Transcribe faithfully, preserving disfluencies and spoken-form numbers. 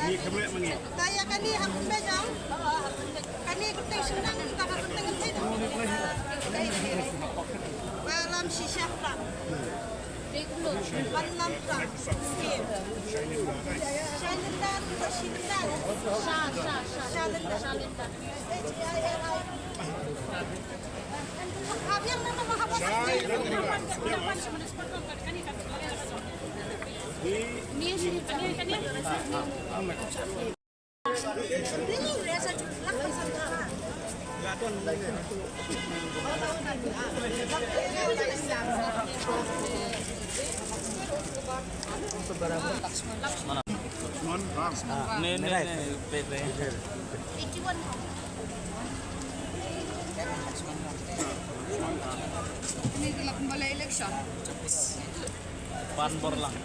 Taya kani ha kumbe jong. Kani kuteng sendang, kita ka kuteng kuteng. Ba lam shisha ka. Ban lam ka. Shalinda, Shalinda. Sha, sha, sha. Shalinda. Shalinda. H A L I. Ne, ne, ne, pe, pe. Ini dalam kembali election. Pan Borlang.